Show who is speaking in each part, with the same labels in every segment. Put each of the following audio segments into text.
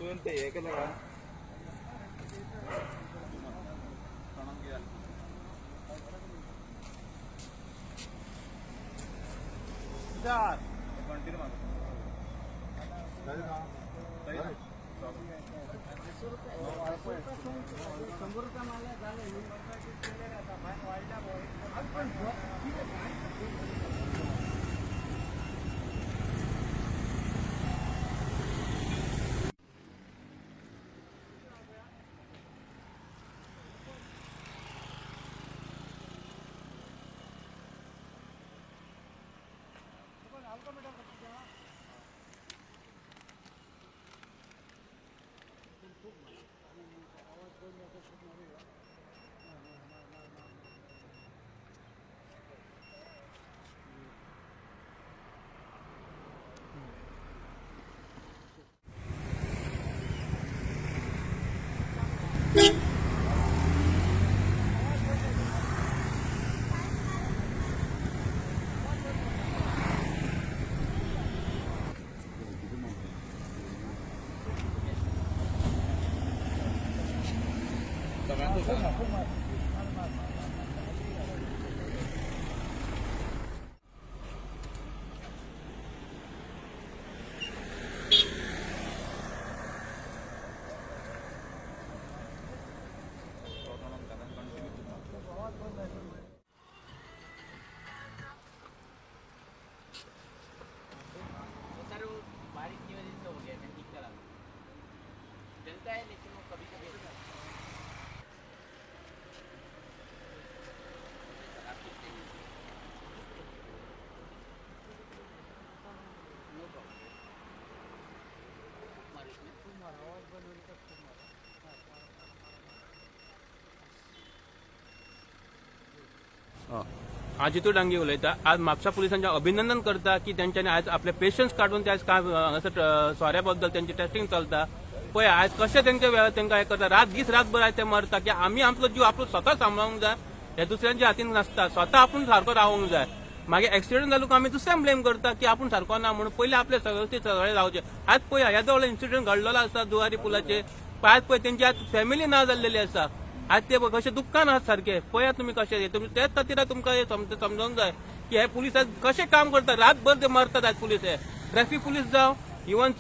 Speaker 1: तुवें ते हे केलें काय? कंटिन्यू मार. सगळ्यांचो.
Speaker 2: सर, वो बारिश की वजह से हो गया। मैं ठीक करा दूँ। चलता है, लेकिन वो कभी कभी। No problem. मारो इसमें।
Speaker 3: आजितू डांगी उलयता. आज म्हापसा पुलिसांचे अभिनंदन करता की तेंच्यांनी आज आपले पेशन्स काडून ते आज काय हांगासर सोऱ्या बद्दल तेंचे टेस्टिंग चलता. पळय, आज कशें तेंचे वेळार तेंकां हें करता. रात दीस रातभर आज ते मरता की आमी आमचो जीव आपूण स्वता सांबाळूंक जाय. हे दुसऱ्यांच्या हातीन नासता. स्वता आपूण सारको रावंक जाय. मागीर एक्सिडंट जालो आमी दुसऱ्यांक ब्लेम करता की आपूण सारको ना म्हणून. पयलीं आपले व्यवस्थीत सगळें रावचें. आज पळय, ह्या व्हडलो इन्सिडंट घडलेलो आसा जुवारी पुलाचेर. आज पळय, तेंची आज फॅमिली ना जाल्लेली आसा. आज ते कशे दुख्खान आहात सारखे. पळयात तुमी कशे तुमी. तेच खातीर तुमकां हे समजोंक जाय की हे पुलीस आज कशे काम करतात. रातभर ते मरतात. आज पुलीस, हे ट्रॅफिक पुलीस जावं, इवन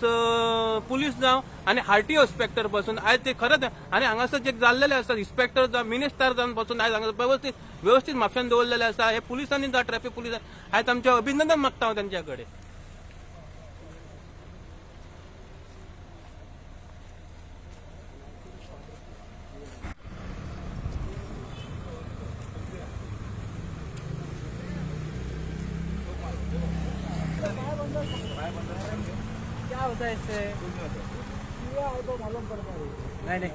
Speaker 3: पुलीस जावं आनी आरटीओ इन्स्पेक्टर बसून आज ते खरेंच. आनी हांगासर जे जाल्लेले आसा, इन्स्पेक्टर जावं, मिनिस्टर जावन बसून आयज हांगा व्यवस्थीत व्यवस्थीत म्हापशान दवरलेले आसा. हे पुलिसांनी जावं, ट्रॅफिक पुलीस, आयज आमचें अभिनंदन मागता हांव तेंच्या कडेन.
Speaker 2: क्या होता है इससे? नहीं नहीं.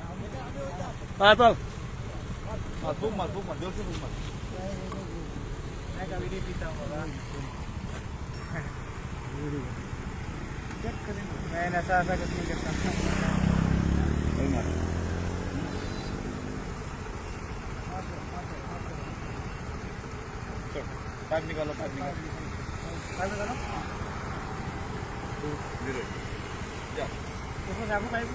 Speaker 3: हा, चल.
Speaker 1: मार, फूक मार, फूक मार, जोर से फूक मार.
Speaker 2: मैं कभी नहीं पीता हूँ बाबा. मैं नशा वशा कुछ नहीं करता.
Speaker 1: नाही मार. चल, पाइप निकालो, पाइप निकालो. धीरे जा.
Speaker 2: उसमें चाकू पाइप.